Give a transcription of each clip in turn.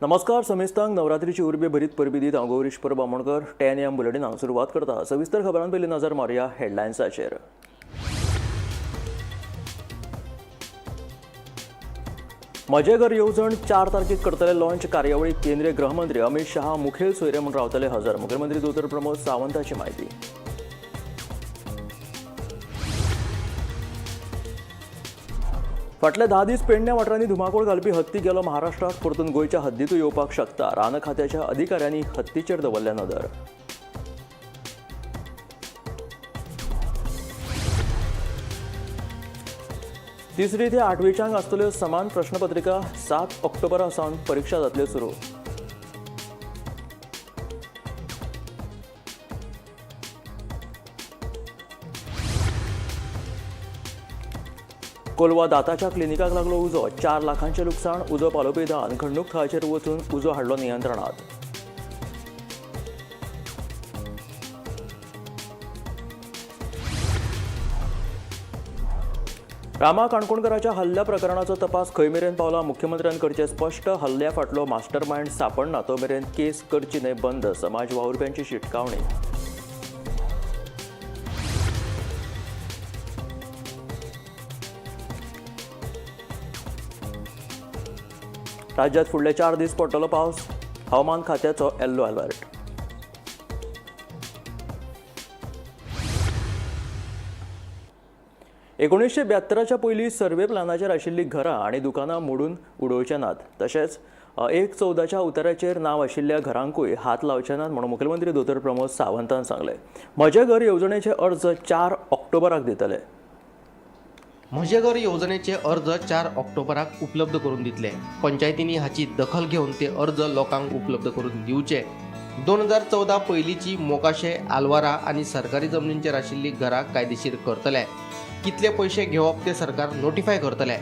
नमस्कार समेस्तांक नवरात्रीची उर्बे भरीत परबी दीत हांव गौरीश परब आमोणकर 10 AM बुलेटिनाक सुरवात करता. सविस्तर खबरां पयलीं नजर मारुया हेडलायन्साचेर. म्हजें घर येवजण 4 तारखेक करतले लॉन्च. कार्यावळीक केंद्रीय गृहमंत्री अमित शहा मुखेल सोयरे म्हूण रावतले हजर. मुखेलमंत्री दोतोर प्रमोद सावंताची म्हायती. फाटले 10 दीस पेडण्या वाठारांनी धुमाकूळ घालपी हत्ती गेलो महाराष्ट्रात. परतून गोंयच्या हद्दीतूय येवपाक शकता. रान खात्याच्या अधिकाऱ्यांनी हत्तीचेर दवरल्या नदर. तिसरी ते आठवीच्यांक आसतल्यो समान प्रश्नपत्रिका. 7 ऑक्टोबरा सावन परिक्षा जातल्यो सुरू. कोलवा दाताच्या क्लिनिकाक लागलो उजो. 4 लाखांचें लुकसाण. उजो पालोवपी दळान घडणूक थळाचेर वचून उजो हाडलो नियंत्रणात. रामा काणकोणकराच्या हल्ल्या प्रकरणाचो तपास खंय मेरेन पावला, मुख्यमंत्र्यान करचें स्पश्ट. हल्ल्या फाटलो मास्टरमायंड सांपडना तो मेरेन केस करची न्हय बंद, समाज वावुरप्यांची शिटकावणी. राज्यात फुडले 4 दीस पडटलो पावस. हवामान खात्याचो येल्लो अलर्ट. 1972च्या पयलीं सर्वे प्लानाचेर आशिल्लीं घरां आनी दुकानां मोडून उडोवचे नात, तशेंच 1/14च्या उताऱ्याचेर नांव आशिल्ल्या घरांकूय हात लावचे नात म्हणून मुखेलमंत्री दोतोर प्रमोद सावंतान सांगलें. म्हजें घर येवजणेचे अर्ज 4 ऑक्टोबराक दितले. म्हजें घर येवजणेचे अर्ज 4 ऑक्टोबराक उपलब्ध करून दितले. पंचायतींनी हाची दखल घेवन ते अर्ज लोकांक उपलब्ध करून दिवचे. 2014 पयलींची मोकाशे, आलवारा आनी सरकारी जमनींचेर आशिल्लीं घरां कायदेशीर करतले. कितले पयशे घेवप ते सरकार नोटिफाय करतले.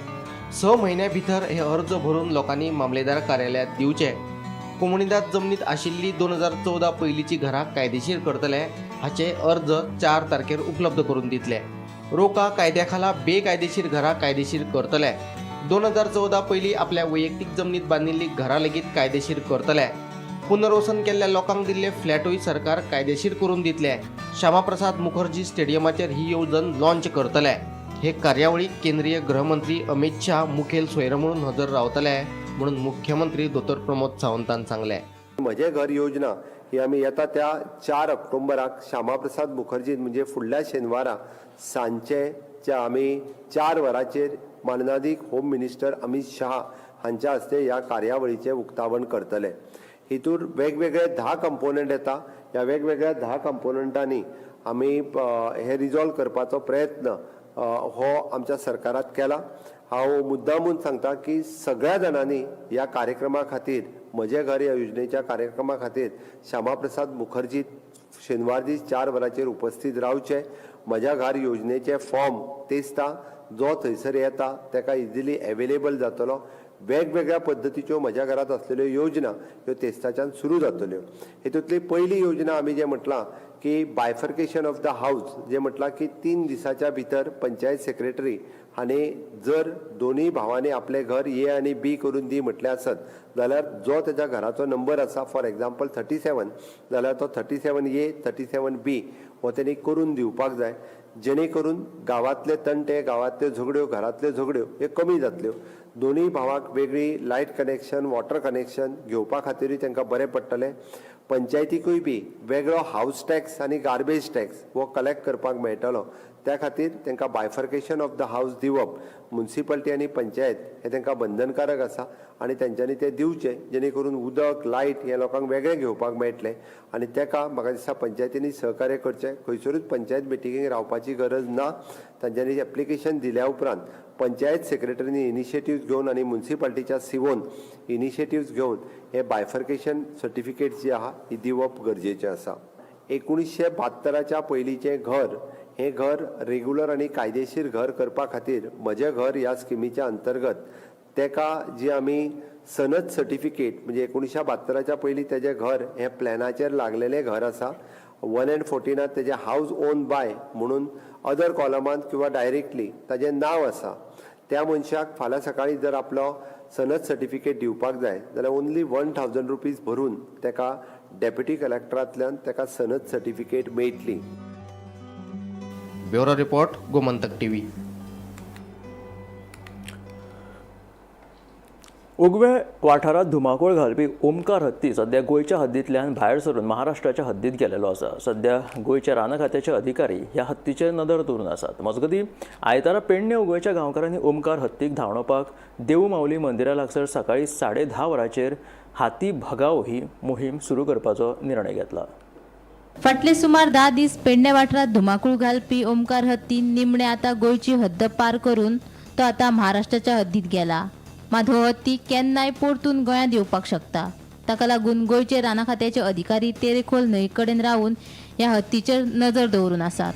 6 म्हयन्या भितर हे अर्ज भरून लोकांनी मामलेदार कार्यालयांत दिवचे. कोमुनिदाद जमनीत आशिल्ली 2014 पयलींची घरां कायदेशीर करतले. हाचे अर्ज 4 तारखेर उपलब्ध करून दितले. रोका कायद्या खाला बेकायदेशीर घरां कायदेशीर करतले. 2014 पयलीं आपल्या वैयक्तीक जमनीत बांदिल्लीं घरां लेगीत कायदेशीर करतले. पुनर्वसन केल्ल्या लोकांक दिल्ले फ्लॅटूय सरकार कायदेशीर करून दितले. श्यामाप्रसाद मुखर्जी स्टेडियमाचेर ही येवजण लॉन्च करतले. हे कार्यावळीक केंद्रीय गृहमंत्री अमित शाह मुखेल सोयरे म्हणून हजर रावतले म्हणून मुख्यमंत्री दोतोर प्रमोद सावंतान सांगलें. म्हजें घर योजना ही आमी येता त्या 4 ऑक्टोबराक श्यामाप्रसाद मुखर्जी, म्हणजे फुडल्या शेनवारा सांजचे आमी 4 वरांचेर माननादीक होम मिनिस्टर अमित शहा हांच्या हस्ते ह्या कार्यावळीचें उक्तावण करतले. हितूर वेगवेगळे 10 कंपोनंट येता. ह्या वेगवेगळ्या 10 कंपोनंटांनी आमी हे रिजॉल्व करपाचो प्रयत्न हो आमच्या सरकारात केला. हांव मुद्दामून सांगता की सगळ्या जाणांनी ह्या कार्यक्रमा खातीर, म्हजें घर ह्या योजनेच्या कार्यक्रमा खातीर श्यामाप्रसाद मुखर्जी शेनवार दीस 4 वरांचेर उपस्थीत रावचे. म्हज्या घर योजनेचे फॉर्म तेस्ता जो थंयसर येता ताका इजिली एवेलेबल जातलो. वेगवेगळ्या पद्दतीच्यो म्हज्या घरांत आसलेल्यो योजना ह्यो तेस्ताच्यान सुरू जातल्यो. हितूंतली पयली योजना आमी जें म्हटलां की बायफर्केशन ऑफ the house, जें म्हटलां की 3 दिसाच्या भितर पंचायत सेक्रेटरी हांणी जर दोनूय भावांनी आपलें घर ए आनी बी करून दी म्हटलें आसत जाल्यार जो तेच्या घराचो नंबर आसा, फॉर एग्जाम्पल 37, जाल्यार तो 37A, 37B हो तेणी करून दिवपाक जाय, जेणे करून गांवांतले तंटे, गांवांतल्यो झगड्यो, घरांतल्यो झगड्यो हे कमी जातल्यो. दोनूय भावाक वेगळी लायट कनेक्शन, वॉटर कनेक्शन घेवपा खातीरूय तांकां बरें पडटलें. पंचायतीकूय बी वेगळो हावस टॅक्स आनी गार्बेज टॅक्स हो कलेक्ट करपाक मेळटलो. त्या खातीर तांकां बायफर्केशन ऑफ the house दिवप मुन्सिपाल्टी आनी पंचायत हें तांकां बंधनकारक आसा आनी तेंच्यांनी तें दिवचें, जेणे करून उदक, लायट हें लोकांक वेगळें घेवपाक मेळटलें. आनी ताका म्हाका दिसता पंचायतींनी सहकार्य करचें. खंयसरूच पंचायत मिटिंगेक रावपाची गरज ना. तांच्यांनी एप्लिकेशन दिल्या उपरांत पंचायत सेक्रेटरीनी इनिशिएटीव घेवन आनी मुन्सिपाल्टीच्या सिवोन इनिशिएटीव्स घेवन हे बायफर्केशन सर्टिफिकेट जी आहा ही दिवप गरजेचें आसा. 1972च्या पयलींचें घर हें घर रेगुलर आनी कायदेशीर घर करपा खातीर म्हजें घर ह्या स्किमीच्या अंतर्गत तेका जी आमी सनद सर्टिफिकेट, म्हणजे 1972च्या पयलीं तेजें घर हें प्लॅनाचेर लागलेलें घर आसा, 1 एंड 14नात तेजें हावज ओन बाय म्हणून अदर कॉलमांत किंवा डायरेक्टली ताजें नांव आसा, त्या मनशाक फाल्यां सकाळीं जर आपलो सनद सर्टिफिकेट दिवपाक जाय जाल्यार ओन्ली 1000 रुपीज भरून तेका डेप्युटी कलेक्टरांतल्यान तेका सनद सर्टिफिकेट मेळटली. Bureau report, Gomantak TV. उगवे वाठारांत धुमाकूळ घालपी ओमकार हत्ती सध्या गोंयच्या हद्दींतल्यान भायर सरून महाराष्ट्राच्या हद्दीत गेलेलो आसा. सध्या गोंयच्या रान खात्याचे अधिकारी ह्या हत्तीचेर नदर दवरून आसात. मजगतीं, आयतारा पेडणे उगवेच्या गांवकारांनी ओमकार हत्तीक धांवडोवपाक देऊ माऊली मंदिरा लागसर सकाळीं 10:30 वरांचेर हाती भगाव ही मोहीम सुरू करपाचो निर्णय घेतला. फाटले सुमार 10 दीस पेडणे वाठारात धुमाकूळ घालपी ओमकार हत्ती निमणे आतां गोंयची हद्द पार करून तो आतां महाराष्ट्राच्या हद्दीत गेला. मात हो हत्ती केन्नाय परतून गोंयांत येवपाक शकता. ताका लागून गोंयचे राना खात्याचे अधिकारी तेरेखोल न्हंय कडेन रावून ह्या हत्तीचेर नजर दवरून आसात.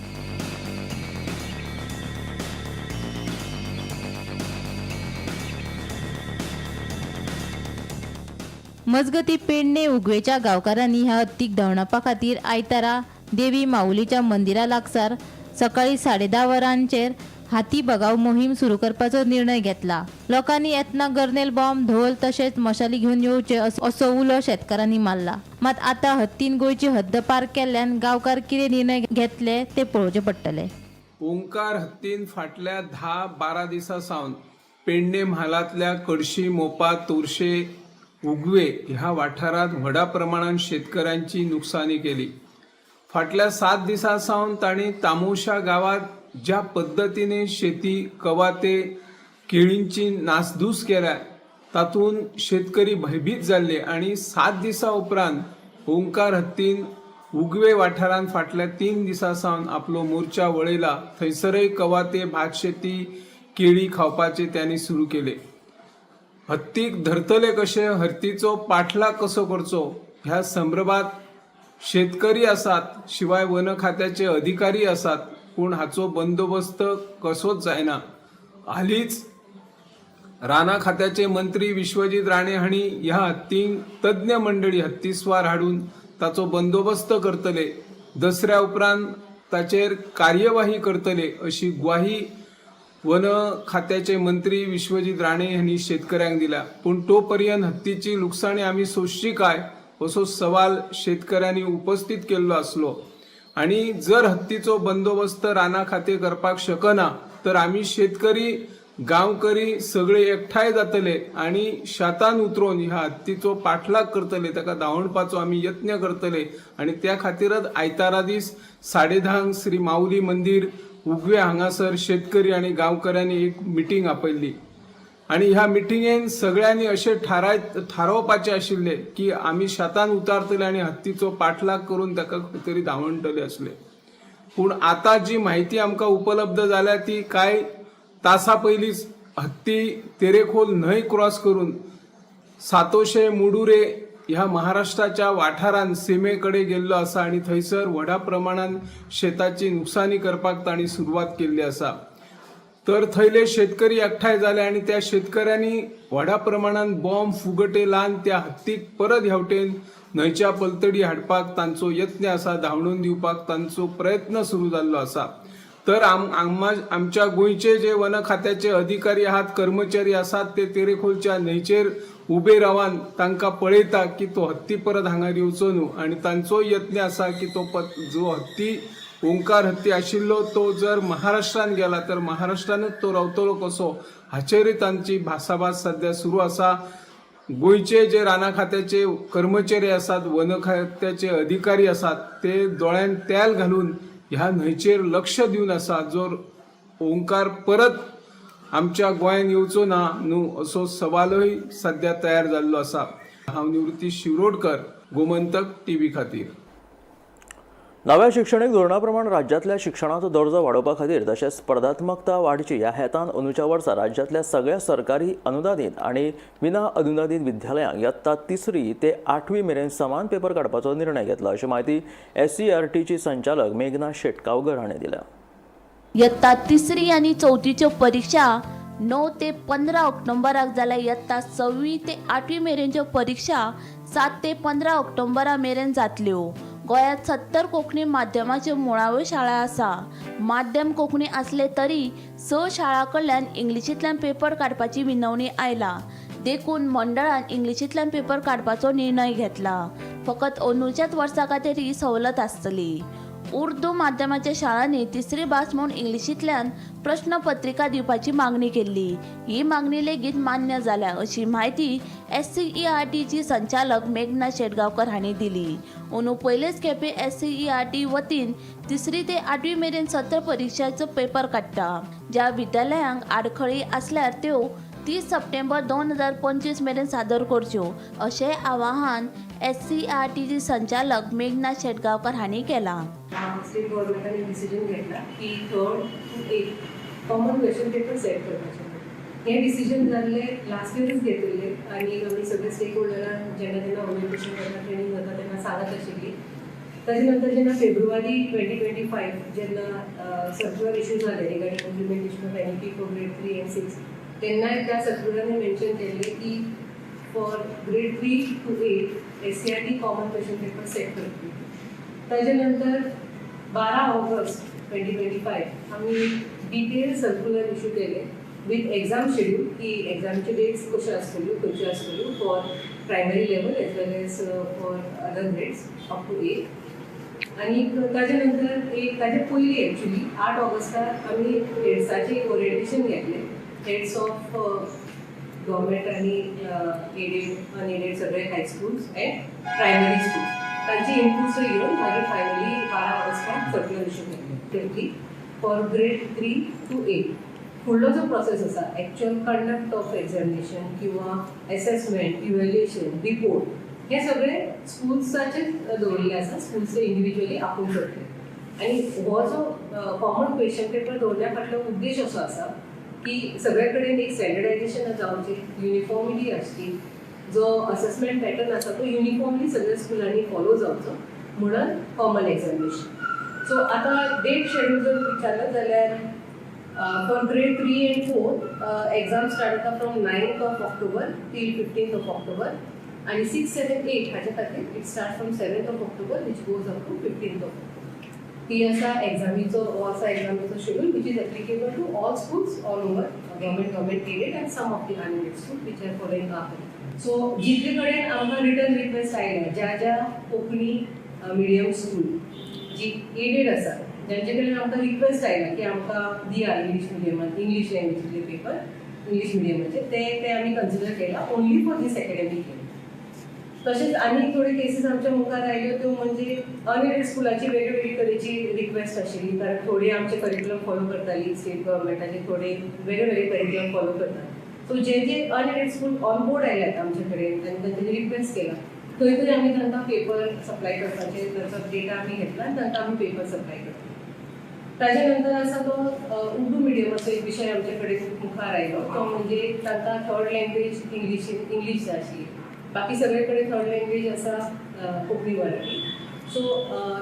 मजगती, पेडणे उगवेच्या गांवकारांनी ह्या हत्तीक धांवडावपा खातीर आयतारा देवी माऊलीच्या मंदिरा लागसार सकाळी 10:30 वरांचेर हाती भगाव मोहीम सुरू करपाचो निर्णय घेतला. लोकांनी येतना गर्नेल बॉम्ब, धोल तशेंच मशाली घेवन येवचे असो उलो शेतकारांनी मारला. मात आतां हत्तीन गोंयची हद्द पार केल्ल्यान गांवकार कितें निर्णय घेतले ते पळोवचे पडटले. ओंकार हत्तीन फाटल्या 10-12 दिसां सावन पेडणे म्हालांतल्या कडशी, मोपा, तोरशे, उगवे ह्या वाठारांत व्हडा प्रमाणात शेतकऱ्यांची नुकसानी केली. फाटल्या 7 दिसां सावन तांणी तामोशा गांवांत ज्या पद्दतीने शेती, कवाथे, केळींची नासधूस केल्या, तातूंत शेतकरी भयभीत जाल्ले आनी 7 दिसां उपरांत ओंकार हत्तीन उगवे वाठारांत फाटल्या 3 दिसां सावन आपलो मोर्चा वळयला. थंयसरय कवाथे, भात शेती, केळी खावपाचे त्यांनी सुरू केले. हत्तीक धरतले कशे, हत्तीचो पाठलाग कसो करचो ह्या संदर्भात शेतकरी आसात, शिवाय वन खात्याचे अधिकारी आसात, पूण हाचो बंदोबस्त कसोच जायना. हालींच राना खात्याचे मंत्री विश्वजीत राणे हांणी ह्या हत्तींक तज्ञ मंडळी, हत्तीस्वार हाडून ताचो बंदोबस्त करतले, दसऱ्या उपरांत ताचेर कार्यवाही करतले अशी ग्वाही वन खात्याचे मंत्री विश्वजीत राणे यांनी शेतकऱ्यांक दिल्या. पूण तो पर्यंत हत्तीची लुकसाणी आमी सोंसची काय असो सवाल शेतकऱ्यांनी उपस्थित केल्लो आसलो आणि जर हत्तीचो बंदोबस्त राना खाते करपाक शकना तर आमी शेतकरी, गांवकरी सगळे एकठांय जातले आणि शेतान उतरून ह्या हत्तीचो पाठलाग करतले, ताका धांवडपाचो आमी यत्न करतले. आणि त्या खातीरच आयतारा दीस 10:30क श्री माऊली मंदीर उगवे हांगासर शेतकरी आणि गांवकऱ्यांनी एक मिटींग आपयल्ली आणि ह्या मिटिंगेन सगळ्यांनी अशें थारावपाचें आशिल्लें की आमी शेतान उतारतले आनी हत्तीचो पाठलाग करून ताका खंय तरी धांवडटले आसले. पूण आतां जी म्हायती आमकां उपलब्ध जाल्या ती कांय तासा पयलींच हत्ती तेरेखोल न्हंय क्रॉस करून सातोशे, मुडुरे ह्या महाराष्ट्राच्या वाठारान सिमे कडेन गेल्लो आसा आनी थंयसर व्हडा प्रमाणान शेताची नुकसानी करपाक तांणी सुरवात केल्ली आसा. तर थंयले शेतकरी एकठांय जाले आनी त्या शेतकऱ्यांनी व्हडा प्रमाणान बॉम्ब, फुगटे लावन त्या हत्तीक परत हेवटेन न्हंयच्या पलतडी हाडपाक तांचो यत्न आसा, धांवडून दिवपाक तांचो प्रयत्न सुरू जाल्लो आसा. तर आमच्या गोंयचे जे वन खात्याचे अधिकारी आहात, कर्मचारी आसात, ते तेरेखोलच्या न्हंयचेर उबे रावन तांकां पळयता की तो हत्ती परत हांगा येवचो न्हू आनी तांचोय यत्न आसा की तो जो हत्ती, ओंकार हत्ती आशिल्लो, तो जर महाराष्ट्रान गेला तर महाराष्ट्रानूच तो रावतलो कसो हाचेरूय तांची भासाभास सध्या सुरू आसा. गोंयचे जे राना खात्याचे कर्मचारी आसात, वन खात्याचे अधिकारी आसात, ते दोळ्यान तेल घालून ह्या न्हंयचेर लक्ष दिवन आसा. जर ओंकार परत आमच्या गोंयान येवचो ना न्हू असो सवालूय सध्या तयार जाल्लो आसा. हांव निवृत्ती शिरोडकर, गोमंतक टीव्ही खातीर. नव्या शिक्षणीक धोरणा प्रमाण राज्यांतल्या शिक्षणाचो दर्जो वाडोवपा खातीर तशेंच स्पर्धात्मकता वाडची ह्या हेतान अंदूच्या वर्सा राज्यांतल्या सगळ्या सरकारी, अनुदानीत आनी विना अनुदानीत विद्यालयांक यत्ता तिसरी ते आठवी मेरेन समान पेपर काडपाचो निर्णय घेतला, अशी म्हायती एससीईआरटीची संचालक मेघना शेटगांवकर हांणी दिल्या. इयत्ता तिसरी आनी चवथीच्यो परिक्षा 9 ते 15 ऑक्टोबराक जाल्यार इयत्ता सव्वी ते आठवी मेरेनच्यो परिक्षा 7 ते 15 ऑक्टोबरा मेरेन जातल्यो. गोंयांत 70 कोंकणी माध्यमाच्यो मुळाव्यो शाळा आसा. माध्यम कोंकणी आसले तरी स शाळां कडल्यान इंग्लिशींतल्यान पेपर काडपाची विनवणी आयला. देखून मंडळान इंग्लिशींतल्यान पेपर काडपाचो निर्णय घेतला. फकत अंदूच्याच वर्सा खातीर ही सवलत आसतली. उर्दू माध्यमाच्या शाळांनी तिसरी भास म्हूण इंग्लिशींतल्यान प्रश्नपत्रिका दिवपाची मागणी केल्ली. ही मागणी लेगीत मान्य जाल्या अशी म्हायती एससीईआरटीची संचालक मेघना शेटगांवकर हांणी दिली. अंदू पयलेच खेपे एससीईआरटी वतीन तिसरी ते आठवी मेरेन सत्र परिक्षाचो पेपर काडटा. ज्या विद्यालयांक आडखळी आसल्यार त्यो 30 सप्टेंबर 2025 मेरेन सादर करच्यो अशें आवाहन एससीईआरटीची संचालक मेघना शेटगांवकर हांणी केलां. स्टेट गव्हर्मेंटान डिसिजन घेतला की third to eight common question paper set करपाचें. हें डिसिजन जाल्लें लास्ट इयरूच घेतिल्लें आनी आमी सगळे स्टेक होल्डरांक जेन्ना जेन्ना ओरिएंटेशन जाता, ट्रेनींग जाता तेन्ना सांगत आशिल्ली. ताजे नंतर जेन्ना फेब्रुवारी 2025 जेन्ना सर्क्युलर इशू जालें regarding implementation of NEP for grade 3 and 6, तेन्नाय त्या सर्क्युलरान मेन्शन केल्लें की for grade 3 to 8 SCERT common question paper set करतली. ताजे नंतर 12 ऑगस्ट 2025 आमी डिटेल सर्क्युलर इशू केले विथ एक्झाम शेड्यूल की एक्झामचे डेट्स कश्यो आसतल्यो, खंयच्यो आसतल्यो for primary level as well as for other grades up to eight. आनी ताजे नंतर एक ताजे पयलीं एक्चुली 8 ऑगस्टाक आमी हेड्साचें एक ओरिएंटेशन घेतलें, हेड्स ऑफ गव्हर्मेंट आनी एडेड, अनएडेड सगळे हायस्कुल्स अँड प्रायमरी स्कूल्स, तांचे इनपुट्सूय घेवन मागीर फायनली 12 ऑगस्टाक सर्क्युलर इशू केल्लें for grade 3 to 8. फुडलो जो प्रोसेस आसा, एक्च्युअल कंडक्ट ऑफ एक्झामिनेशन किंवा एसेसमेंट, इव्हॅल्युएशन, रिपोर्ट, हे सगळे स्कुल्साचेच दवरिल्ले आसा. स्कुल्स इंडिव्हिज्युअली आपूण करतले. आनी हो जो कॉमन क्वेश्चन पेपर दवरल्या फाटलो उद्देश असो आसा की सगळे कडेन एक स्टँडर्डायजेशन जावचें, युनिफॉर्मिटी आसची, जो असेसमेंट पॅटर्न आसा तो युनिफॉर्मली सगळ्या स्कुलांनी फॉलो जावचो म्हणून कॉमन एक्झामिनेशन. सो आतां डेट शेड्यूल जर विचारलं जाल्यार for grade 3 and 4 exam start जाता from 9th of October till 15th of October आनी 6, 7, 8 हाच्या खातीर it start from 7th of October which goes up to 15th of October. ही आसा एक्झामीचो, हो आसा एक्झामीचो schedule which is applicable to all schools all over government, government aided and some of the unaided school which are following our. So जितले कडेन आमकां return request आयल्या, ज्या ज्या Konkani medium school जी एडेड आसा, ज्यांचे कडेन आमकां रिक्वेस्ट आयला की आमकां दिया इंग्लीश मिडियमान, इंग्लीश लँग्वेजीतले पेपर इंग्लीश मिडियमाचे, ते ते आमी कन्सिडर केला only for this academic year. तशेंच आनी थोडे केसीस आमच्या मुखार आयल्यो त्यो म्हणजे अनएडेड स्कुलाची वेगळी वेगळी तरेची रिक्वेस्ट आशिल्ली, कारण थोडी आमचे करिक्युलम फॉलो करताली स्टेट गव्हर्मेंटाचे, थोडे वेगळे वेगळे करिक्युलम फॉलो करतात. So J J unaided school on board आयल्यात आमचे कडेन आनी तांच्यांनी रिक्वेस्ट केला, थंय थंय आमी तांकां पेपर सप्लाय करपाचे, तांचो डेटा आमी घेतला आनी तांकां आमी पेपर सप्लाय करता. ताजे नंतर आसा तो उर्दू मिडियमाचो एक विशय आमचे कडेन मुखार आयलो, तो म्हणजे तांकां थर्ड लँग्वेज इंग्लीश, इंग्लीश जाय आशिल्ली. बाकी सगळे कडेन थर्ड लँग्वेज आसा कोंकणी, मराठी. सो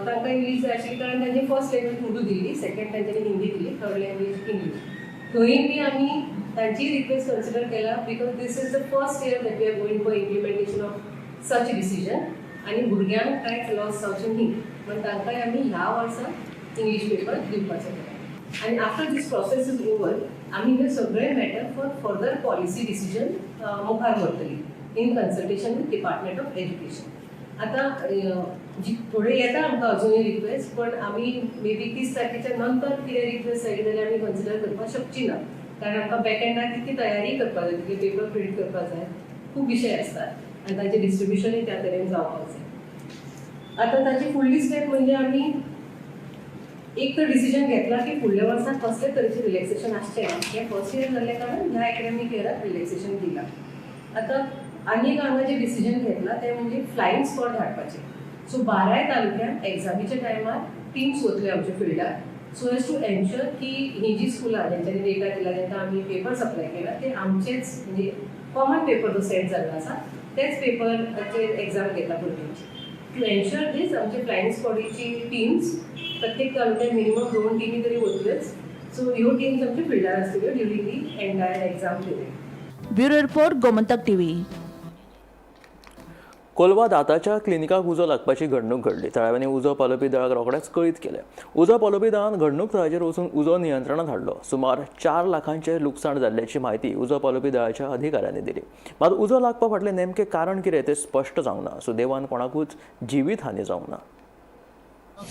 तांकां इंग्लीश जाय आशिल्ली, कारण तांची फर्स्ट लँग्वेज उर्दू दिल्ली, सेकंड तांच्यांनी हिंदी दिली, थर्ड लँग्वेज इंग्लीश. थंय बी आमी तांची रिक्वेस्ट कन्सिडर केला because this is the first year that we are going for implementation of such decision आनी भुरग्यांक कांयच लॉस जावचें न्ही म्हण तांकांय आमी ह्या वर्सा इंग्लीश पेपर दिवपाचें केलां. आनी after this process is over आमी हे सगळे matter for further policy decision मुखार व्हरतली in consultation with Department of Education. आतां जी थोडे येता आमकां अजुनूय रिक्वेस्ट, पण आमी मे बी 30 तारखेच्या नंतर कितें रिक्वेस्ट आयली जाल्यार आमी कन्सिडर करपाक शकची ना, कारण आमकां बॅक एंडाक तितली तयारी करपाक जाय, तितले पेपर प्रिंट करपाक जाय, खूब विशय आसतात आनी तांचें डिस्ट्रिब्युशनूय त्या तरेन जावपाक जाय. आतां ताची फुडली स्टेप म्हणजे आमी एक तर डिसिजन घेतला की फुडल्या वर्सा कसले तरेचें रिलॅक्सेशन आसचें ना. हें फर्स्ट इयर जाल्ल्या कारणान ह्या एकॅडमीक इयराक रिलॅक्सेशन दिलां. आतां आनी एक हांगा जें डिसिजन घेतलां तें म्हणजे फ्लायींग स्क्वॉड धाडपाचें. सो बाराय तालुक्यांत एग्जामीच्या टायमार टिम्स वतल्यो आमच्या फिल्डार सो एज टू एन्श्योर की ही जी स्कुलां ज्यांच्यांनी डेटा दिला, तांकां आमी पेपर सप्लाय केला, ते आमचेच म्हणजे कॉमन पेपर जो सेट जाल्लो आसा तेच पेपराचेर एग्जाम घेता भुरग्यांची. टू एन्श्योर दीस आमचे फ्लायींग स्क्वॉडीची टिम्स प्रत्येक तालुक्यात मिनिमम दोन टिमी तरी वतल्योच. सो ह्यो टिम्स आमच्या फिल्डार आसतल्यो during the entire exam period. Bureau report, Gomantak TV. Colva दाताच्या क्लिनिकाक उजो लागपाची घडणूक घडली. थळाव्यांनी उजो पालोवपी दळाक रोखडेंच कळीत केलें. उजो पालोवपी दळान घडणूक थळाचेर वचून उजो नियंत्रणांत हाडलो. सुमार 4 लाखांचें लुकसाण जाल्ल्याची म्हायती उजो पालोवपी दळाच्या अधिकाऱ्यांनी दिली. मात उजो लागपा फाटलें नेमकें कारण कितें तें स्पश्ट जावंक ना. सुदैवान कोणाकूच जिवीत हानी जावंक ना.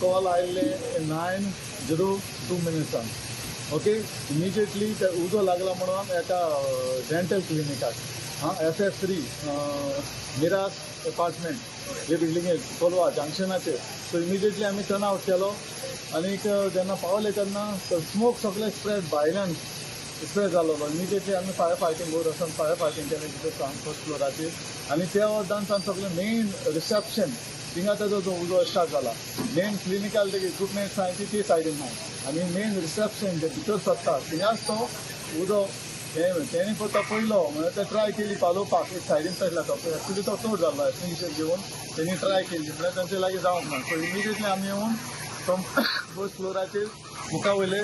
कॉल आयिल्ले 9:02 मिनट्सान. ओके, इमिजिएटली ते उजो लागला म्हणून एका डेंटल क्लिनिकाक, हां, SF3 Miras apartment हे बिल्डिंगेक कोलवा जंक्शनाचेर. सो इमिजिएटली आमी टर्न आवट केलो आनीक जेन्ना पावले तेन्ना स्मोक सगळे स्प्रेड भायल्यान स्प्रेड जाल्लो. इमिजिएटली आमी फायर फायटींग वयर वचून फायर फायटींग केलें भितर फर्स्ट फ्लोराचेर आनी त्या अर्दान सावन सगळें मेन रिसेप्शन थिंगा ताजो जो उजो स्टार्ट जाला. मेन क्लिनिकल इक्विपमेंट्स आहाय ती सायडीन आहाय आनी मेन रिसेप्शन जे भितर सरता थिंगाच तो उजो तेणी तो पयलो म्हणल्यार ते ट्राय केली पालोवपाक, एक सायडीन पेटला तो, एक्चुली तो चड जाल्लो एक्सटिंग्विशर घेवन तेणी ट्राय केली म्हणल्यार तांचे लागीं जावंक ना. सो इमिजिएटली आमी येवन तो फर्स्ट फ्लोराचेर मुखा वयले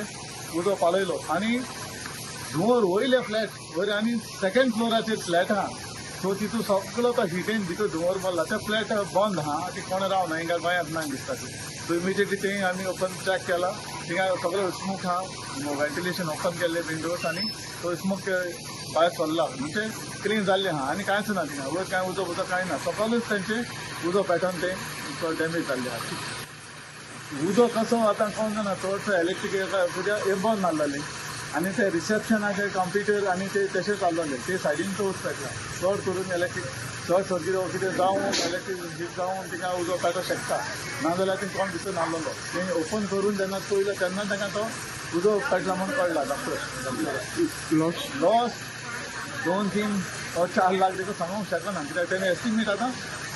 उजो पालयलो आनी धुंवर वयले फ्लॅट वयर आनी सेकंड फ्लोराचेर फ्लॅट आहा. सो तितून सगळो तो हिटेन भितर धुंवर भरला. ते फ्लॅट बंद आहा, ती कोण रावना हिंगा गोंयांत ना दिसता ती. सो इमिजिएटली थंय आमी ओपन चॅक केला, थिंगा सगळो स्मोक आहा, व्हेंटिलेशन ओपन केल्ले विंडोज आनी तो स्मोक भायर सरला म्हणजे क्लीन जाल्लें आहा आनी कांयच ना थिंगा वयर कांय उजो उजो कांय ना. सगळेच तेंचे उजो पेटोवन ते डॅमेज जाल्ले आहा. उजो कसो आतां कोण जाणा, चडसो इलेक्ट्रीक कित्याक हे बंद मारलेले आनी ते रिसेप्शनाचे कंप्युटर आनी ते तशें चाललेले ते सायडीन तो उजो पेटला. चड करून इलेक्ट्रीक शॉर्ट सर्कीट वो कितें जावन इलेक्ट्रीक हीट जावन तिका उजो पेटोवंक शकता, नाजाल्यार ती कोण भितर नासलेलो. तें ओपन करून जेन्ना पयलें तेन्ना ताका तो उजो पेटला म्हूण कळ्ळा. डॉक्टर लॉस 2-3 वा 4 लाख देखून सांगूंक शकना कित्याक तेणें एस्टिमेट आतां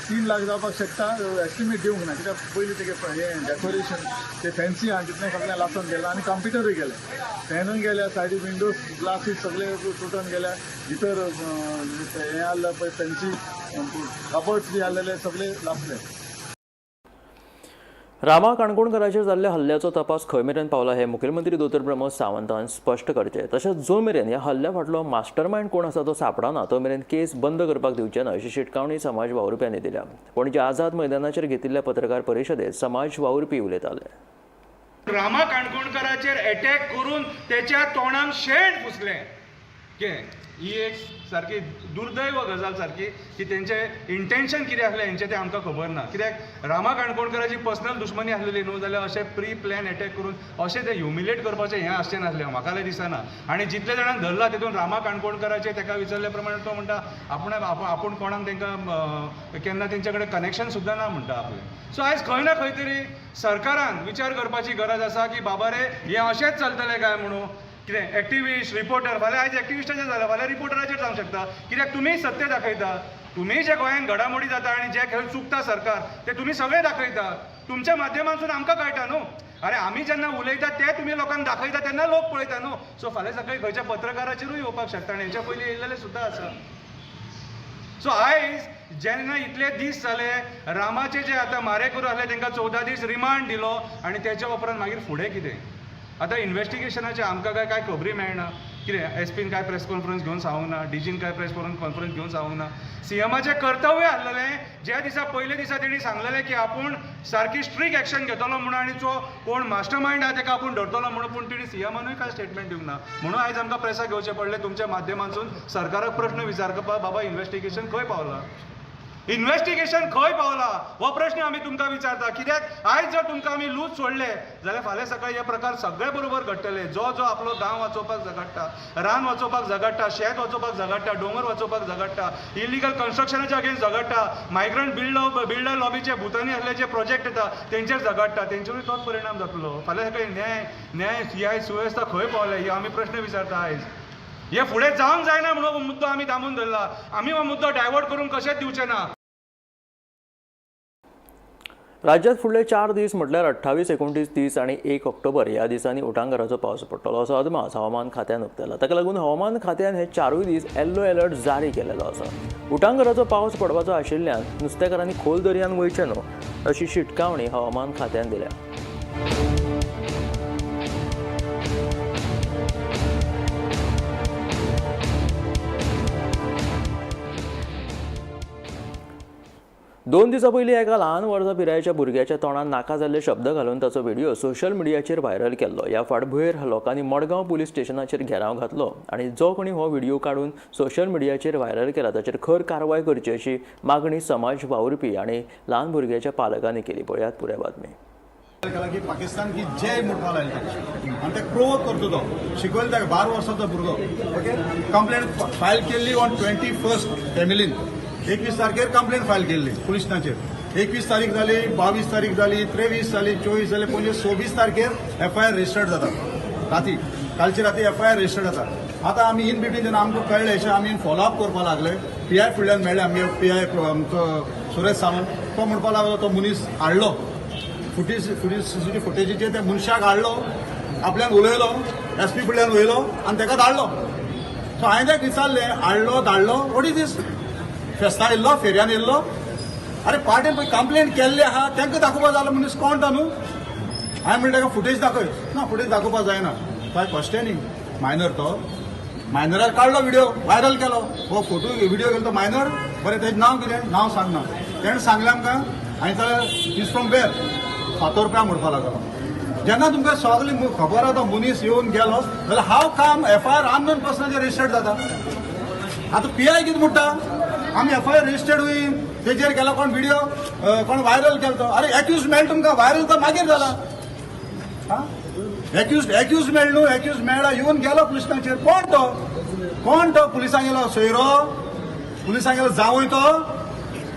3 लाख जावपाक शकता, एस्टिमेट दिवंक ना कित्याक पयलीं तेगे हें डेकोरेशन ते फॅन्सी आहा तितलें सगळें लासून गेलां आनी कंप्युटरूय गेले, फॅनूय गेल्या, सायडी विंडोज ग्लासीस सगळे तुटून गेल्या, भितर हें आहलें पळय फॅन्सी कबर्ड्स बी आहलेले सगळे लासले. रामा काणकोणकराचेर जाल्ल्या हल्ल्याचो तपास खंय मेरेन पावला हें मुखेलमंत्री दोतोर प्रमोद सावंतान स्पश्ट करचें. तशेंच जो मेरेन ह्या हल्ल्या फाटलो मास्टरमायंड कोण आसा तो सापडना तो मेरेन केस बंद करपाक दिवचे ना अशी शिटकावणी समाज वावुरप्यांनी दिल्या. पणजे आझाद मैदानाचेर घेतिल्ल्या पत्रकार परिशदेत समाज वावुरपी उलयताले. रामा काणकोणकराचेर अटॅक करून तेच्या तोंडाक शेण पुसलें. ही एक सारकी दुर्दैव गजाल सारकी की तेंचे इंटेन्शन कितें आसलें हेंचें तें आमकां खबर ना. कित्याक रामा काणकोणकराची पर्सनल दुश्मनी आसलेली न्हू जाल्यार अशें प्री प्लॅन अटॅक करून अशें ते ह्युमिलेट करपाचें हें आसचें नासलें म्हाका जाल्यार दिसना. आनी जितले जाणांक धरला तेतून रामा काणकोणकराचें तेका विचारल्या प्रमाणे तो म्हणटा आपूण आपूण कोणाक तेंकां केन्ना तेंचे कडेन कनेक्शन सुद्दां ना म्हणटा आपलें. सो आयज खंय ना खंय तरी सरकारान विचार करपाची गरज आसा की बाबा रे हें अशेंच चलतलें काय म्हणून. कितें एक्टिविस्ट रिपोर्टर फाल्यां आयज एक्टिविस्टाचेर जालां फाल्यां रिपोर्टराचेर जावंक शकता. कित्याक तुमी सत्य दाखयता, तुमी जे गोंयांत घडामोडी जाता आनी जे खंय चुकता सरकार ते तुमी सगळे दाखयता, तुमच्या माध्यमांतसून आमकां कळटा न्हू. अरे आमी जेन्ना उलयता ते तुमी लोकांक दाखयता तेन्ना लोक पळयता न्हू. सो फाल्यां सकाळी खंयच्या पत्रकाराचेरूय येवपाक शकता आनी हेच्या पयलीं येयल्लेले सुद्दां आसा. सो आयज जेन्ना इतले दीस जाले रामाचे जे आतां मारेकरू आसले तांकां 14 दीस रिमांड दिलो आनी तेच्या उपरांत मागीर फुडें कितें आतां इन्वेस्टिगेशनाचें आमकां काय काय खबरी मेळना. कितें एसपीन काय प्रेस कॉन्फरन्स घेवन सांगूंक ना, डीजीन काय प्रेस कॉन्फरन्स घेवन सांगूंक ना. सीएमाचें कर्तव्य आसलेलें ज्या दिसा पयले दिसा तेणी सांगलेलें की आपूण सारकी स्ट्रीक एक्शन घेतलो म्हणून आनी जो कोण मास्टर मायंड आहा तेका आपूण धरतलो म्हणून, पूण तेणी सीएमानूय काय स्टेटमेंट दिवंक ना. म्हणून आयज आमकां प्रेसाक घेवचें पडलें तुमच्या माध्यमांतसून सरकाराक प्रश्न विचारपा बाबा इन्वेस्टिगेशन खंय पावलां, इन्वेस्टिगेशन खंय पावला हो प्रश्न आमी तुमकां विचारता. कित्याक आयज जर तुमकां आमी लूज सोडले जाल्यार फाल्यां सकाळी हे प्रकार सगळे बरोबर घडटले. जो जो आपलो गांव वाचोवपाक झगडटा, रान वाचोवपाक झगडटा, शेत वाचोवपाक झगडटा, दोंगर वाचोवपाक झगडटा, इलिगल कन्स्ट्रक्शनाच्या अगेन्स्ट झगडटा, मायग्रंट बिल्डर लॉबीचे भुतानी आसले जे प्रोजेक्ट येता तेंचेर झगडटा, तेंचेरूय तोच परिणाम जातलो. फाल्यां सकाळी न्याय न्याय ह्या सुवेवस्था खंय पावले हे आमी प्रश्न विचारता आयज. हे फुडें जावंक जायना म्हणून हो मुद्दो आमी दामून धरला. आमी हो मुद्दो डायवर्ट करूंक कशेंच दिवचे ना. राज्यात फुडले 4 दीस म्हटल्यार 28, 29, 30 आनी 1 ऑक्टोबर ह्या दिसांनी उटांगाराचो पावस पडटलो असो अदमास हवामान खात्यान उक्तायला. ताका लागून हवामान खात्यान हे 4 दीस येल्लो अलर्ट जारी केलेलो आसा. उटांगाराचो पावस पडपाचो आशिल्ल्यान नुस्तेकारांनी खोल दर्यान वयचें न्हू अशी शिटकावणी हवामान खात्यान दिल्या. 2 दिसां पयलीं एका ल्हान वर्सां पिरायेच्या भुरग्याच्या तोंडात नाका जाल्ले शब्द घालून ताचो व्हिडिओ सोशल मिडियाचेर व्हायरल केल्लो. ह्या फाटभुंयेर लोकांनी मडगांव पुलीस स्टेशनाचेर घेराव घातलो आनी जो कोणी हो व्हिडिओ काडून सोशल मिडियाचेर व्हायरल केला ताचेर खर कारवाय करची अशी मागणी समाज वावुरपी आनी ल्हान भुरग्याच्या पालकांनी केली. पळयात पुराय बातमी. की पाकिस्तान की जय म्हणपाक लायले आनी ते प्रोवोक करता तो शिकयले ताका 12 वर्सांचो भुरगो. ओके, कंप्लेंट फायल केल्ली ऑन 21 फॅमिलीन 21 तारखेर कंप्लेंट फायल केल्ली पुलीस स्टेशनाचेर. 21 तारीख जाली, 22 तारीख जाली, 23 जाली, 24 जाली, 25 26 तारखेर एफआयआर रजिस्टर्ड जाता. राती कालची राती एफआयआर रजिस्टर्ड जाता. आतां आमी इन बिटवीन जेन्ना आमकां कळ्ळें अशें आमी फॉलोअप करपाक लागले. पीआय फुडल्यान मेळ्ळे आमगे पीआय आमचो सुरेश सावंत, तो म्हणपाक लागलो तो मनीस हाडलो फुटेज सीसीटीव्ही फुटेजीचेर त्या मनशाक हाडलो, आपल्यान उलयलो, एसपी फुडल्यान उलयलो आनी ताका धाडलो. सो हांवें ताका विचारलें, हाडलो धाडलो, what is दीस? फेस्ता येयल्लो, फेरयान येयल्लो? अरे पार्टेन पळय कंप्लेंट केल्ली आहा, तांकां दाखोवपा जालो मनीस कोण तो न्हू. हांवें म्हणलें ताका फुटेज दाखय. ना, फुटेज दाखोवपा जायना. तो फर्स्ट न्ही मायनर, तो मायनरार काडलो व्हिडिओ व्हायरल केलो. हो फोटो व्हिडिओ केलो तो मायनर. बरें, तेजें नांव कितें? नांव सांगना. तेणें सांगलें आमकां हांवें जाल्यार is from where? Fatorpa म्हणपाक लागलो. जेन्ना तुमकां सगळी खबर आसा तो मनीस येवन गेलो जाल्यार हांव काम एफआयआर अननोन पर्सनाचेर रजिस्टर्ड जाता. आतां पीआय कितें म्हणटा, आमी एफआयआर रजिस्टर्ड होई तेजेर केला कोण व्हिडिओ कोण व्हायरल केलो तो. अरे एक्यूज मेळ तुमकां, व्हायरल तर मागीर जाला. एक्यूज एक्यूज मेळ न्हू, एक्यूज मेळ्ळा येवन गेलो पुलिसांचेर. कोण तो? कोण तो? पुलिसांगेलो सोयरो, पुलिसांगेलो जावय तो?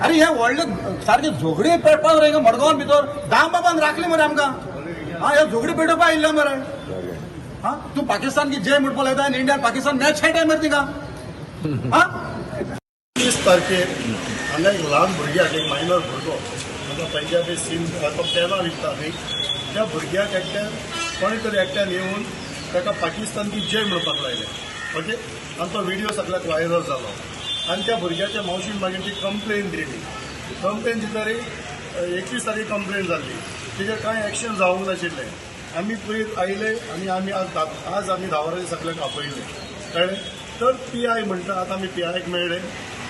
अरे हे व्हडले सारके झगडी पेटपाक रे मडगांवान भितर दामबाबान राखले मरे आमकां. हा, हे झगडी पेटोवपा आयिल्ले मरे. हा, तूं पाकिस्तान की जय म्हणपाक लायता आनी इंडियान पाकिस्तान मॅच खेळटाय मरे तिका. हा, 30 तारखेर हांगा एक ल्हान भुरग्याक, एक मायनर भुरगो हांगा पंजाबी सीन तो पेनां विकता न्ही, त्या भुरग्याक एकट्यान कोणी तरी एकट्यान येवन ताका पाकिस्तान की जय म्हणपाक लायलें. ओके, आनी तो व्हिडिओ सगळ्याक व्हायरल जालो आनी त्या भुरग्याच्या मावशीन मागीर ती कंप्लेन दिली. कंप्लेन दितरी 21 तारीख कंप्लेन जाल्ली, तेजेर कांय एक्शन जावंक नाशिल्लें. आमी पयर आयले आनी आमी आज आमी 10 वरांचेर सगळ्यांक आपयलें, कळ्ळें. तर पी I म्हणटा, आतां आमी पी आयक मेळ्ळे,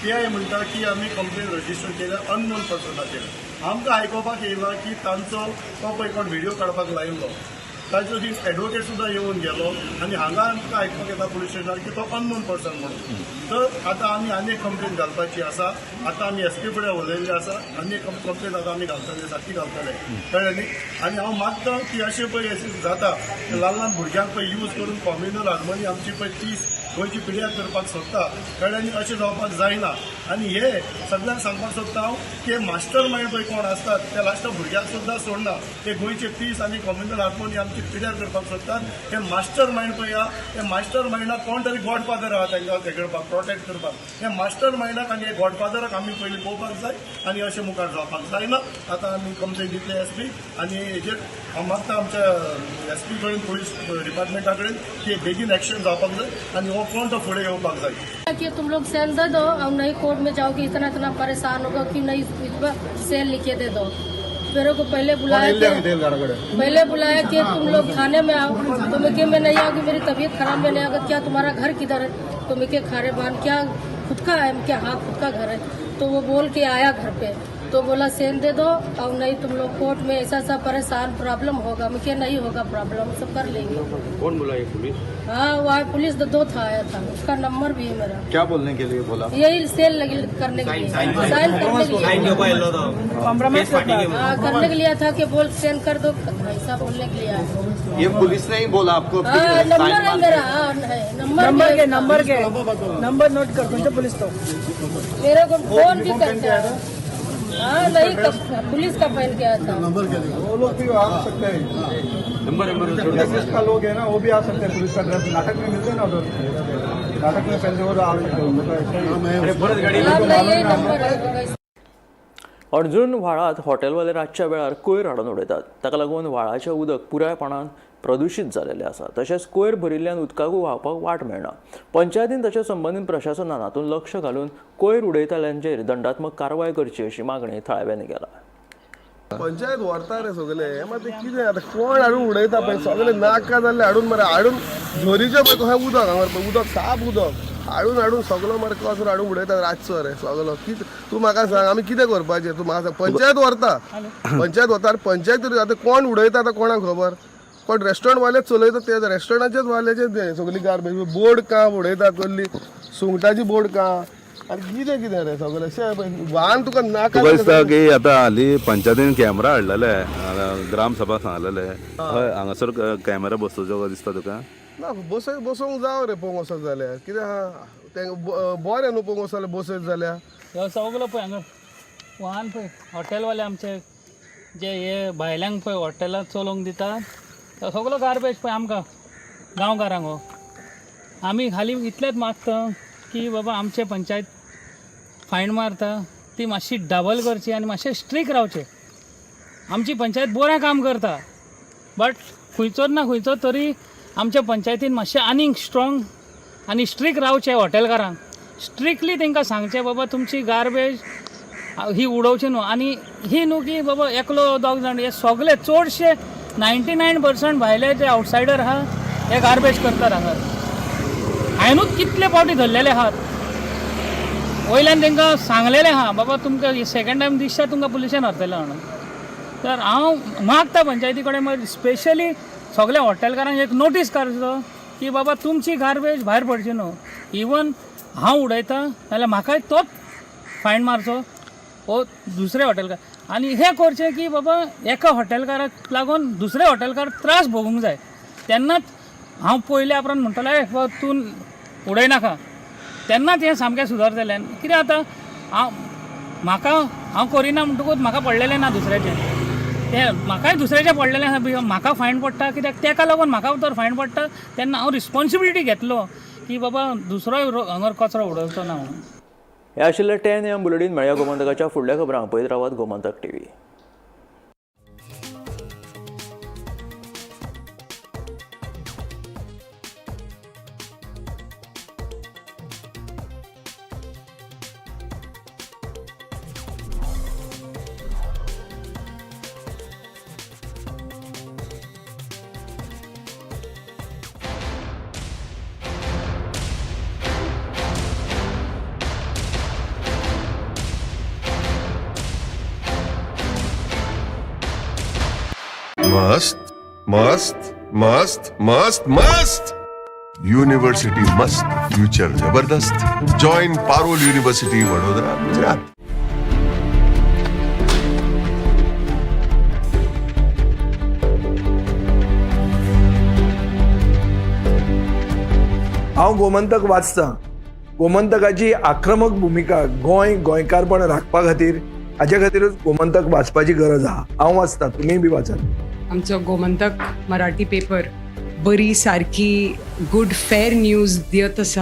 पी I म्हणटा की आमी कंप्लेन रजिस्टर केल्या अननोन पर्सनाचेर. आमकां आयकोपाक येयला की तांचो तो पळय कोण व्हिडिओ काडपाक लायिल्लो, ताचो एडवोकेट सुद्दां येवन गेलो आनी हांगा आमकां आयकपाक येता पुलीस स्टेशनार की तो अननोन पर्सन म्हणून. तर आतां आमी आनी एक कंप्लेन घालपाची आसा. आतां आमी एस पी फुडें उलयल्ले आसा, आनी एक कंप्लेन आतां आमी घालतले, सारकी घालतले, कळ्ळें न्ही. आनी हांव मागता की अशें पळय अशें जाता ल्हान ल्हान भुरग्यांक पळय यूज करून कॉम्युनल हार्मनी आमची पळय 30 गोंयची पिड्यार करपाक सोदता, कळ्ळें न्ही. अशें जावपाक जायना. आनी हे सगळ्यांक सांगपाक सोदता हांव की मास्टर मायंड पळय कोण आसतात ते लास्टाक भुरग्यांक सुद्दां सोडना, ते गोंयचे पीस आनी कॉम्युनल हार्मोनी आमची पिड्यार करपाक सोदतात. हे मास्टर मायंड पळय आहा, हे मास्टर मायंडाक कोण तरी गॉडफादर आहा तांकां हे करपाक, प्रोटेक्ट करपाक. हे मास्टर मायंडाक आनी हे गॉडफादराक आमी पयलीं पळोवपाक जाय आनी अशें मुखार जावपाक जायना. आतां आमी कंप्लेन दितले एस पी आनी हेजेर हांव मागता आमच्या एस पी कडेन, पुलीस डिपार्टमेंटा कडेन की बेगीन एक्शन जावपाक जाय आनी हो कोण तो फुडें येवपाक जाय. कि तुम लोग सेल दे दो और नहीं कोर्ट में जाओगे, इतना इतना परेशान होगा कि नहीं, इस बार सेल लिखे दे दो. मेरे को पहले बुलाया कि पहले बुलाया कि तुम लोग थाने में आओ, तो मैं मैं नहीं आऊँगी, मेरी तबीयत खराब, में नहीं आऊँगा. क्या तुम्हारा घर किधर है? तो मैं के खारे बान. क्या खुद का है? क्या हाँ खुद का घर है. तो वो बोल के आया घर पे, तो बोला सेल दे दो और नहीं तुम लोग कोर्ट में ऐसा ऐसा परेशान प्रॉब्लम होगा. मैं क्या नहीं होगा प्रॉब्लम, सब कर लेंगे. कौन बोला ये पुलिस? हाँ वहाँ पुलिस दो था आया था, उसका नंबर भी है मेरा. क्या बोलने के लिए बोला? यही सेल लगी करने के लिए, साइन करने के लिए, हाँ करने के लिए था कि बोल सेंड कर दो, ऐसा बोलने के लिए आया. ये पुलिस ने ही बोला आपको? हाँ नंबर है मेरा, हाँ है नंबर के नंबर के नंबर नोट कर कौन पुलिस तो मेरे को फोन भी करता है. हाँ नहीं पुलिस का पहन के आया था. नंबर के वो लोग भी आ सकते हैं, नंबर नंबर का लोग है ना, वो भी आ सकते हैं. पुलिस का ड्रेस नाटक में मिलते हैं ना उधर, नाटक में पहले वो आ सकते हैं. हाँ नहीं यही नंबर है. अणजून व्हाळांत हॉटेलवाले रातच्या वेळार कोयर हाडून उडयतात. ताका लागून व्हाळाचें उदक पुरायपणान प्रदुशीत जालेलें आसा. तशेंच कोयर भरिल्ल्यान उदकाकूय व्हांवपाक वाट मेळना. पंचायतीन तशेंच संबंदीत प्रशासनान हातूंत लक्ष घालून कोयर उडयतल्यांचेर दंडात्मक कारवाय करची अशी मागणी थळाव्यांनी केला. पंचायत व्हरता रे सगळे हे मात कितें आतां कोण हाडून उडयता पळय सगळे नाका जाल्ले हाडून मरे हाडून झरीचें पळय कशें उदक हांगा पळय उदक साप उदक हाडून हाडून सगलो मरे कचरो हाडून उडयता रातचो रे सगलो. कितें तूं म्हाका सांग आमी कितें करपाचें? तूं म्हाका सांग. पंचायत व्हरता, पंचायत व्हरता आनी पंचायत आतां कोण उडयता आतां कोणाक खबर? कोण रेस्टॉरंट वाले चलयता ते रेस्टॉरंटाचेच वाल्याचे ते सगळी गार्बेज बोर्ड का उडयतात कसली सुंगटाची बोर्ड का आनी कितें कितें रे सगळें अशें वाहन तुका नाका. तुका दिसता की आतां हालीं पंचायतीन कॅमेरा हाडलेले, ग्रामसभा सांगलेले, हय हांगासर कॅमेरा बसोवचो काय दिसता तुका? ना बसय बसोवंक जावं रे पळोवंक वचत जाल्यार कितें आहा तें बरें न्हू पळोवंक वचत जाल्यार बसयत जाल्यार. ह्यो सगलो पळय हांगा वाहन पळय हॉटेलवाले आमचे जे हे भायल्यांक पळय हॉटेलां चलोवंक दितात तो सगलो गार्बेज पळय आमकां गांवकारांक. हो आमी खाली इतलेंच मागता की बाबा आमचे पंचायत फायन मारता ती मातशी डबल करची आनी मातशें स्ट्रीक रावचें. आमची पंचायत बरें काम करता बट खंयचोच ना खंयचो तरी आमच्या पंचायतीन मातशें आनीक स्ट्रॉंग आनी स्ट्रीक रावचें. हॉटेलकारांक स्ट्रिक्टली तांकां सांगचें बाबा तुमची गार्बेज ही उडोवची न्हू. आनी ही न्हू की बाबा एकलो दोग जाण, हे सगळे चडशे 99% भायले जे आवटसायडर आहा हे गार्बेज करतात हांगा. हांवेनूच कितले फावटी धरलेले आहात, वयल्यान तांकां सांगलेलें आहा बाबा तुमकां सेकंड टायम दिसता तुमकां पुलिशेन व्हरतले म्हणून. तर हांव मागता पंचायती कडेन मागीर स्पेशली सगल्या हॉटेलकारांक एक नोटीस काडचो की बाबा तुमची गार्बेज भायर पडची न्हू. इवन हांव उडयता जाल्यार म्हाकाय तोच फायन मारचो वो दुसरे हॉटेलकार. आनी हें करचें की बाबा एका हॉटेलकाराक लागून दुसरे हॉटेलकार त्रास भोगूंक जाय तेन्नाच हांव पयल्या उपरांत म्हणटलो ए बाबा तूं उडयनाका, तेन्नाच हें सामकें सुदारतलें. कितें जाता हांव म्हाका हांव करिना म्हणटकूच म्हाका पडलेलें ना दुसऱ्याचें, तें म्हाकाय दुसऱ्याचें पडलेलें आसा, म्हाका फायन पडटा कित्याक तेका लागून म्हाका तर फायन पडटा तेन्ना हांव रिस्पोन्सिबिलिटी घेतलो की बाबा दुसरोय हांगर कचरो उडोवचो ना म्हणून. हे आशिल्ले 10 AM bulletin. मेळया गोमंतकाच्या फुडल्या खबरांक. पळयत रावात गोमंतक टीव्ही. मस्त मस्त मस्त मस्त मस्त यूनिवर्सिटी मस्त, फ्यूचर जबरदस्त. Join Parul university, Vadodara, Gujarat. हांव गोमंतक वाचतां. गोमंतकाची आक्रमक भुमिका गोंय गोंयकारपण राखपा खातीर हाजे खातीरूच गोमंतक वाचपाची गरज आहा. हांव वाचतां, तुमीय बी वाचात. आमचो गोमंतक मराठी पेपर बरी सारकी गुड फेर न्यूज दियत आसा.